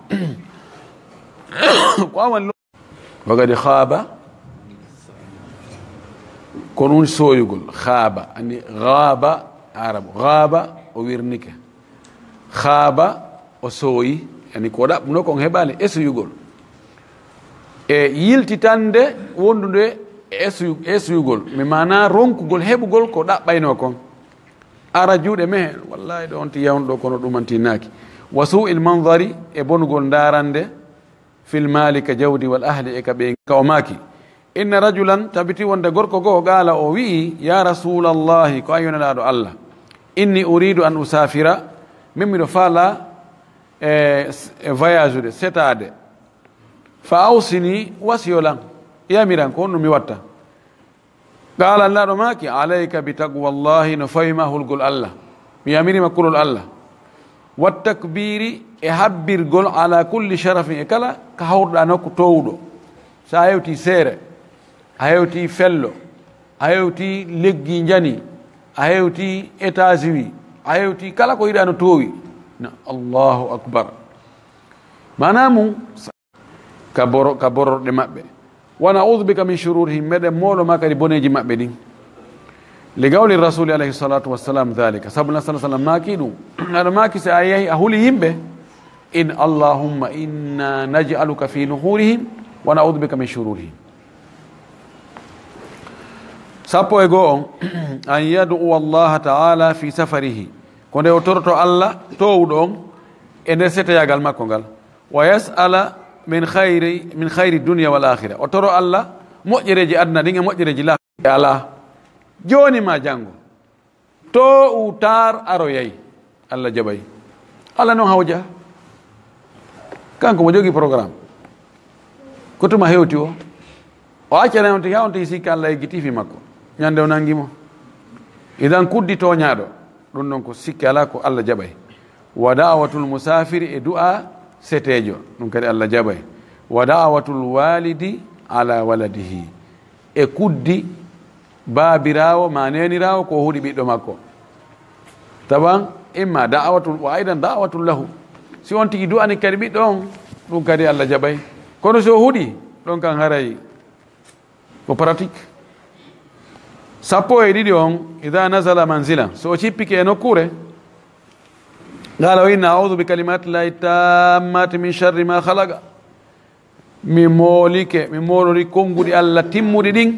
Ko an woni Wa qad khaaba, ko ɗum sooyugol. Khaaba, ani ghaaba, Arab. Ghaaba, o wirnike. Khaaba, o sooyi, ani ko ɗaɓɓuno kon heɓaali esuyugol. E yiltitande wondunde e esu-, esuyugol. Mi maana ronkugol heɓugol ko ɗaɓɓayno kon. Ara juuɗe mehen, wallahi ɗo on ti yawnɗo kono ɗumantinaki. Wa su'il manzari, e bonugol ndarande. Fil mali ka jawdi wal ahli e ka ɓe ka o maaki. Inna rajulan, tabiti wonde gorko goo, qaala o wi'i, ya rasulallahi, ko an yonelaaɗo Allah. Inni uridu an usafira, min miɗo faala e, e voyage ude, setaade. Fa awsini, wasiyo lan, yamiran ko honɗum mi watta. Qaala, Nulaaɗo maaki, alayka bi taqwallahi, no fawi ma hulgol Allah. Mi yamiri ma kulol Allah. Wa takbiri, e habbirgol, ala kulli sharafin, e kala ka hawruɗaa nokku toowuɗo. So a hewtii seere, a hewtii fello, a hewtii leggi njani, a hewtii étage wi, a hewtii kala ko yiɗaa no toowi. Na, Allahu akbar. Maanaa mum, ka boro-, ka bororɗe maɓɓe. Wa na'udhu bika min shururihim, meɗen moolo ma kadi boneeji maɓɓe ɗin. Li qawli rasuli alayhi salatu wassalam dhalika, sabu na sallallahu alaihi wasallam maaki ɗum. Aɗa maaki si a yehi a huli yimɓe, in Allahumma inna naj'aluka fi nuhurihim wa na'udhu bika min shururihim. Sappo e goo on, an yad'u Allah ta'ala fi safarihi, ko nde o toroto Allah toowuɗo on e nder seteyaagal makko ngal. Wa yas'ala min khayri, min khayri dunya wal akhirah. O toro Allah moƴƴereeji aduna ɗin e moƴƴereeji laakhira. Alaa. Jooni ma janngo. To u tar aroyay. Allah jaɓay. Allah non hawja. Kanko mo jogi programme. Ko tuma hewti o. O accana on tigi, haa on tigi sikka Allah eggiti fi makko. Ñande o nangi mo. Idan kuddi toñaaɗo. Ɗum ɗon ko sikke alaa ko Allah jaɓay. Wa da'watul musafiri e du'a seteejo. Ɗum kadi Allah jaɓay. Wa da'watul walidi ala waladihi. E kuddi baabiraawo ma neeniraawo ko o huɗi ɓiɗɗo makko. Taban, imma da'watul, wa aidan da'watul lahu. Si on tigi du'ani kadi ɓiɗɗo on, ɗum kadi Allah jaɓay. Kono si o huɗi, ɗon kan haray ko pratique. Sappo e ɗiɗi on, idha nazala manzilan, so o cippike e nokkuure, qala, o inna, a'udhu bi kalimati llahi tammati min sharri ma khalaqa. Mi moolike, mi moolori konnguɗi Allah timmuɗi ɗin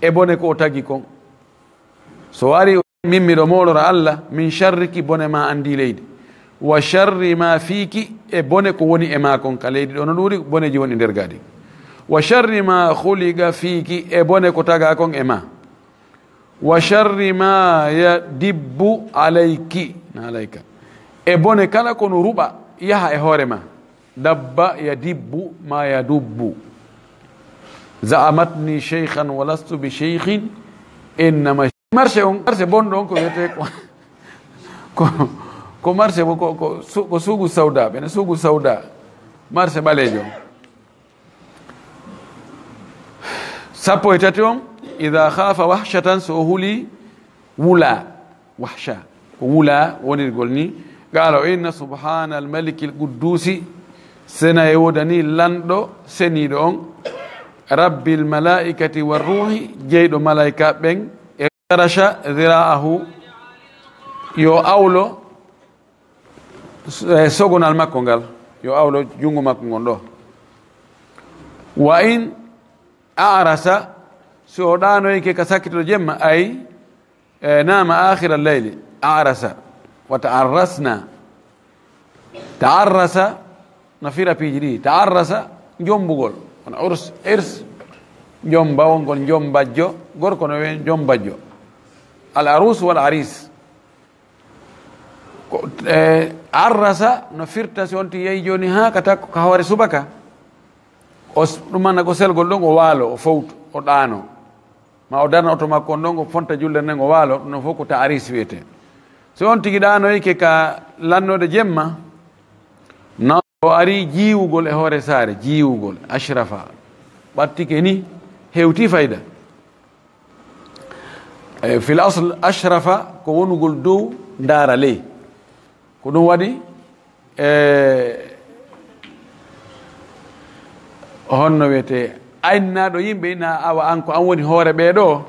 e bone ko o tagi kon. So o ari, min miɗo moolora Allah, min sharriki, bone ma anndi leydi. Wa sharri ma fiiki, e bone ko woni e ma kon ka leydi ɗo no ɗuuɗi, boneji woni nder gaadi. Wa sharri ma khuliqa fiiki, e bone ko taga kon e ma. Wa sharri ma yadibbu alayki, na alayka. E bone kala ko no ruɓa yaha e hoore ma. Dabba yadibbu ma yadubbu. Za'amatni shaykhan wa lastu bi shaykhin, innama marché on, marché bonɗo on ko wiyetee ko, ko, ko marché ko, ko, ko su-, ko suugu sawda, ɓene suugu sawda, marché ɓaleejo. Sappo e tati on, ida khafa wahshatan, so o huli wula, wahsha, ko wula wonirgol ni. Qala o inna subhana al maliki al quddusi, sena e wodani lanɗo seniiɗo on, rabbil malaikati war ruhi, jeyɗo malaika ɓen, e tarasha dhira'ahu, yo awlo, eh, sogonal makko ngal, yo awlo junngo makko ngon ɗo. Wa in a'rasa, so o ɗaanoyke ka sakkito jemma, ay, eh, nama akhira al-layli, a'rasa, wa ta'arrasna. Ta'arrasa, no fira piiji ɗi. Ta'arrasa, jombugol. Kono urs, irs, jomba, won kon jombajjo, gorko no wiye jombajjo. Al arus wal aris. Ko, eh, arrasa no firta si on ti yehi jooni haa ka takko ka hoore subaka. O s-, ɗum manna ko selgol ɗon o waalo, o fowtu, o ɗaano. Ma o darna oto makko on ɗon, o fonta julde nden o waalo, ɗum ɗon fof ko ta'aris wiyetee. So on tigi ɗaanoyke ka lannoode jemma, na o ari jiiwugol e hoore saare, jiiwugol, ashrafa, ɓattike ni, hewti fayda. E, fil asl, ashrafa ko wonugol dow, ndaara ley. Ko ɗum waɗi, e, honno wiyetee, aynnaaɗo yimɓe ina awa an ko an woni hoore ɓee ɗoo,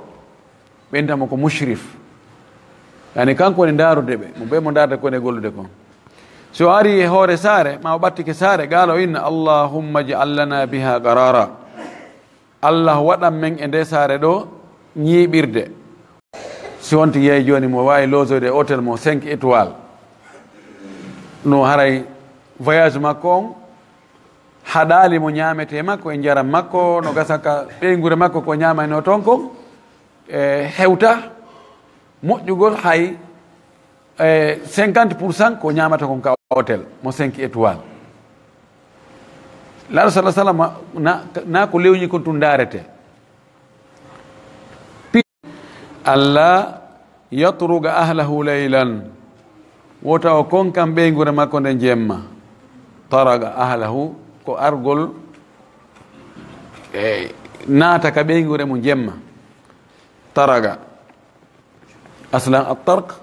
ɓe inta mo ko mushrif. Yani kanko woni ndaarude ɓe, mo ɓe mo ndaarde ko woni e gollude kon. So o ari e hoore saare, ma o ɓattike saare, qaala o inna, "Allahumma ij'al lana biha qarara." Allah waɗan men e nde saare ɗo ñiiɓirde. Si on tigi yehi jooni mo waawi loosoyde e hôtel mo cinq étoiles, no haray voyage makko on haɗaali mo ñaametee makko e njaram makko, no gasa ka ɓeynguure makko ko ñaamayno toon kon, e hewta moƴƴugol hay, e cinquante pour cent ko ñaamata kon ka hôtel mo cinq étoiles. Laaɗo sallallahu alaihi wasallam na, na ko lewñi kon tun ndaarete. Pi-, alla yatruga ahlahu laylan, wota o konkan ɓeynguure makko nde jemma. Taraga ahlahu ko argol, e, naata ka ɓeynguure mum jemma. Taraga. Aslan at-tark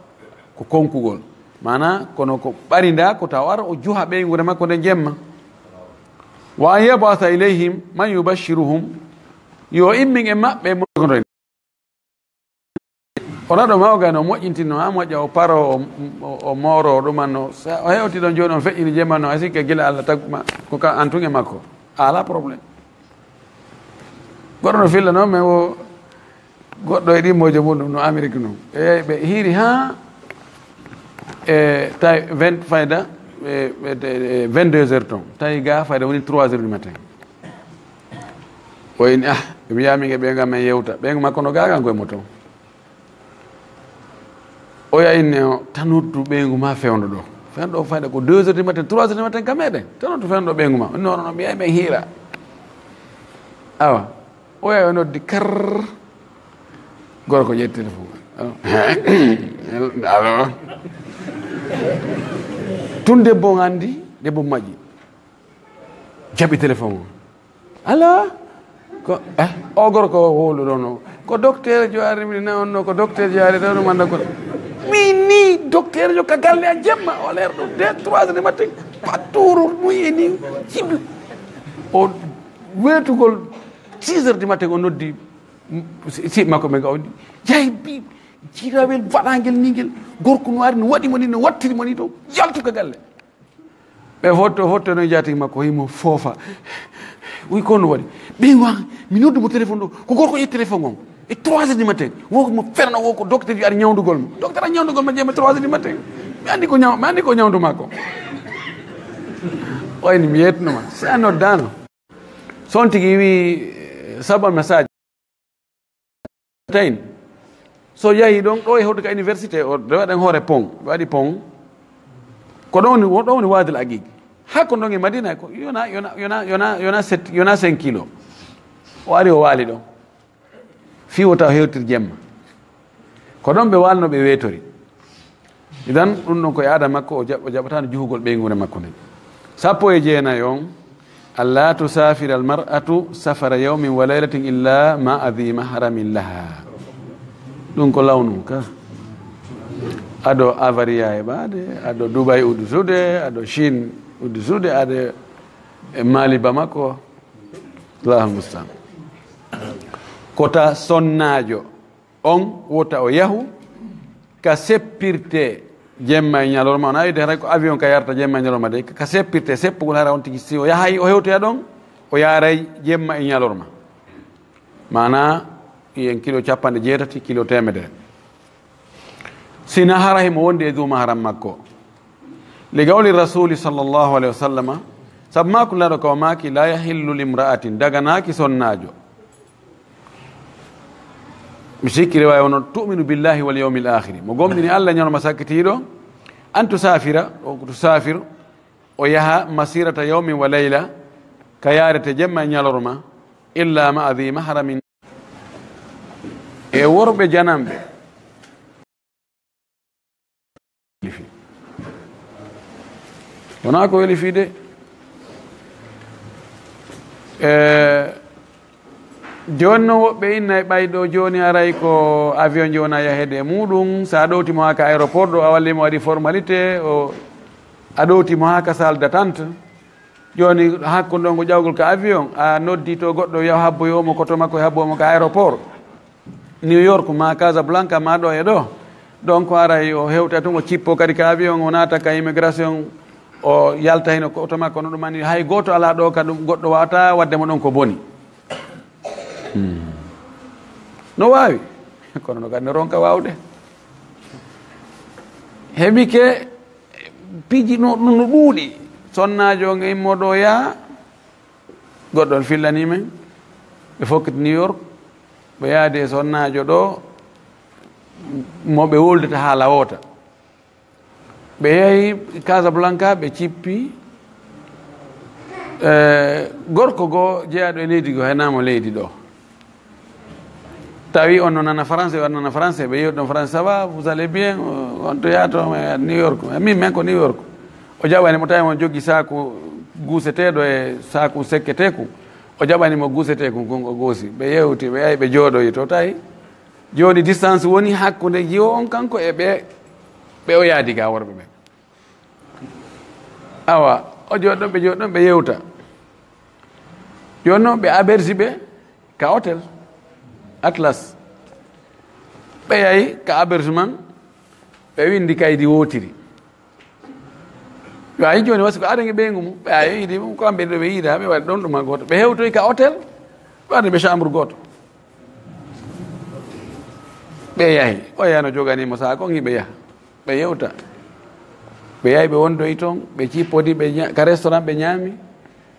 ko konkugol. Maana, kono ko ɓarinda ko taw ara o juha ɓeynguure makko nde jemma. Wa an yab'atha ilayhim man yubashshiruhum, yo immin e maɓɓe mo. O raɗo mawga no moƴƴintinno, ha moƴƴa o paro, o, o, o mooro, o ɗumanno. Sa o hewti ɗon jooni, on feƴƴini jemma no, a sikke gila Allah tagma, ko ka an tun e makko. Ala problème. Goɗɗo no filla noon, mais o goɗɗo e ɗimmojo muɗum no Amérique noon. E ɓe hiiri haa e tawi vingt fayda, e, e, e vingt-deux heures ton. Tawi ga fayda woni trois heures du matin. O ini, ah, ɓe mbiya min e ɓe ngam men yewta. Ɓe makko no gagan koye mo ton. Oya inne o, "Tanoddu ɓeyngu ma fewndo ɗo." Fewndo o fayda ko deux heures du matin, trois heures du matin ka meɗen. "Tanoddu fewndo ɓeyngu ma." Non, non, mi yahi men hiira. Awa. Oya o noddi kar. Gorko ƴetti téléphone. Allo. Allo. Tun debbo on andi, debbo majji. Jaɓi téléphone o. Allo? Ko, eh, o gorko o wowluɗo no. Ko docteur jo ari, mi na on no, ko docteur jo ari, taw ɗum anda ko. Mi ni docteur jo ka galle a jemma, o leer ɗo deux, trois heures du matin. Paturu, no yeni, jibla. O wetugol six heures du matin, o noddi, mm, si, si makko ɓe ga o jahi bi, jirawel waɗangel ni ngel, gorko no ari, no waɗi mo ni, no wattiri mo ni ɗo, yaltu ka galle. Ɓe fotto, fotto no jaatigi makko, himo foofa. Wi, ko no waɗi? Ɓe wa, mi noddu mo téléphone ɗo, ko gorko ƴetti téléphone on. E trois heures du matin, wo mo ferno, wo ko docteur ji ari ñawndugol mo. Docteur ari ñawndugol mo jemma trois heures du matin. Mi andi ko ñaw-, mi andi ko ñawndu makko. Oyni mi yetnoma, sa noddano. Son tigi wi, eh, sabon message. Tayin. So yahi ɗon, ɗo e hoto ka université, o ɓe waɗan hoore pont, ɓe waɗi pont. Ko ɗon woni, ɗon woni Wadi al Aqiq. Haa ko ɗon e Madina, ko yona, yona, yona, yona, yona sept, yona cinq kilo. O ari, o waali ɗon. Fii wota o hewtir jemma. Ko ɗon ɓe waalno, ɓe weetori. Idan, ɗum ɗon ko e aada makko, o jaɓ-, o jaɓataano juhugol ɓeynguure makko nden. Sappo e jeenayi on, "Alla tusafira al mar'atu safara yawmin wa laylatin illa ma'a dhi mahramin laha." Ɗum ko lawnu ka. Ado Avaria e ɓaade, ado Dubai uddusude, ado Chine uddusude, ado e Mali Bamako. Allahul mustaan. Kota sonnaajo on wota o yahu ka seppirte jemma e ñalorma. On ayde haray ko avion ka yarta jemma e ñalorma de. Ka seppirte, seppugol hara on tigi, si o yahay, o hewtoya ɗon, o yaaray jemma e ñalorma. Maanaa, en kilo capanɗe jeetati, kilo teemedere. Sina hara himo wondi e dhu mahram makko. Li qawli Rasuli sallallahu alayhi wa sallama, sabu maaku Laaɗo ka o maaki, "La yahillu limra'atin," daganaaki sonnaajo. Mi sikki riwaaya wono, "tu'minu billahi wal yawmil akhiri," mo gomɗini Allah e ñalorma sakkitiiɗo, "an tusafira," o tusafir, o yaha, "masirata yawmin wa layla," ka yaarete jemma e ñalorma, "illa ma'a dhi mahramin," e worɓe jananɓe. Wonaa ko weli fii de. E, jooni noon woɓɓe inna e ɓay ɗo jooni aray ko avion jooni a yaheede e muuɗum, so a ɗowti mo haa ka aéroport ɗo, a walli mo waɗi formalité, o, a ɗowti mo haa ka salle d'attente. Jooni hakkunde on ko ƴawgol ka avion, a noddi to goɗɗo wiya o habboyo mo koto makko, e habbo mo ka aéroport New York ma Casablanca ma ɗo e ɗo. Donc aray o hewta tun, o cippo kadi ka avion, o naata ka immigration, o yalta hino ko oto makko no ɗum ani, hay gooto alaa ɗo ka ɗum goɗɗo wawata wadde mo ɗon ko boni. Hmm. No waawi, kono no kadi no ronka waawde. Heɓike piiji no, no, no ɗuuɗi. Sonnaajo on e immo ɗo yaa, goɗɗo on fillanii men. Ɓe fokkiti New York, ɓe yaadi e sonnaajo ɗo, mo ɓe woldata haala woota. Ɓe yahi Casablanca, ɓe cippi, eh, gorko goo jeyaaɗo e leydi goo, hay naamo leydi ɗo. Tawi on no nana français, on nana français, ɓe yewti ɗon français, "Ça va, vous allez bien? On to yaha to, mais New York." Min, men ko New York. O jaɓani mo, tawi mo jogii saaku guuseteeɗo e saaku sekketeeku. O jaɓani mo guuseteeku kun, o goosi. Ɓe yewti, ɓe yahi, ɓe jooɗoyi to, tawi jooni distance woni hakkunde jiwo on kanko e ɓe, ɓe o yaadi ga worɓe ɓen. Awa, o jooɗo, ɓe jooɗo, ɓe yewta. Jooni noon ɓe aberji ɓe ka hôtel Atlas. Ɓe yahi ka hébergement, ɓe windi kaydi wootiri. Yo a yi jooni wasi ko aɗa ngi ɓeyngu mum, ɓe a yiɗi mum, ko kamɓe ɗo ɓe yiida, ɓe waɗi ɗon ɗuma gooto. Ɓe hewtoyi ka hôtel, ɓe waɗi ɓe chambre gooto. Ɓe yahi, o yahi no jogani mo saako, ngi ɓe yaha. Ɓe yewta. Ɓe yahi, ɓe wondoyi toon, ɓe cippodi, ɓe ña-, ka restaurant ɓe ñaami.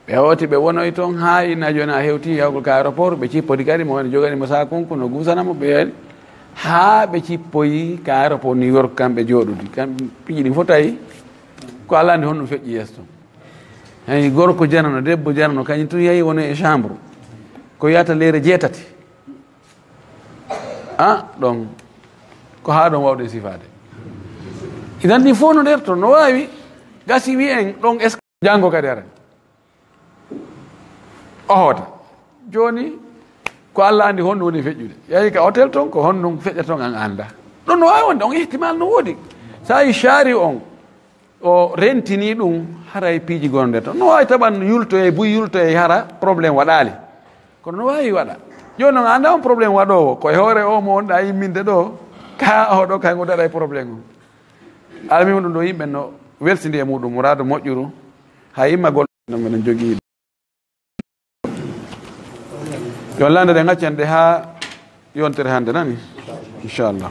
Ɓe hooti, ɓe wonoyi toon, haa ina jooni a hewti yahugol ka aéroport, ɓe cippodi kadi, mo woni jogani mo saakunku, no guusana mo, ɓe yahi. Haa ɓe cippoyi ka aéroport New York, kamɓe jooɗodi. Kam piiji ɗin fof tawi ko Allah anndi honɗum feƴƴi yeeso toon. Hay gorko janano, debbo janano, kañum tun yahi woni e chambre. Ko yahata leere jeetati. Ah, ɗon, ko haa ɗon wawɗen sifaade. Idan ɗin fof no nder toon, no waawi, gasi wi'en ɗon est-ce que janngo kadi ara. O hoota. Jooni, ko Allah anndi honɗum woni feƴƴude. Yahi ka hôtel toon, ko honɗum feƴƴata toon an annda. Ɗum no waawi wonde, on ihtimal no woodi. So a yi shari on, o rentini ɗum, haray piiji gonɗe toon. No waawi taɓan yultoyay, buy yultoyay, hara problème waɗaali. Kono no waawi waɗa. Jooni noon, a annda on problème waɗoowo, ko e hoore o mo wonɗa imminde ɗo, ka oɗo, kay ngo daɗay problème o. Almuhim ɗum ɗo yimɓe no welsindi e muɗum, muraadu moƴƴuru, hay immagol no mbiɗen jogii. Yo Allah, nde ɗen accen ɗe haa yontere hannde, nani? Inchallah.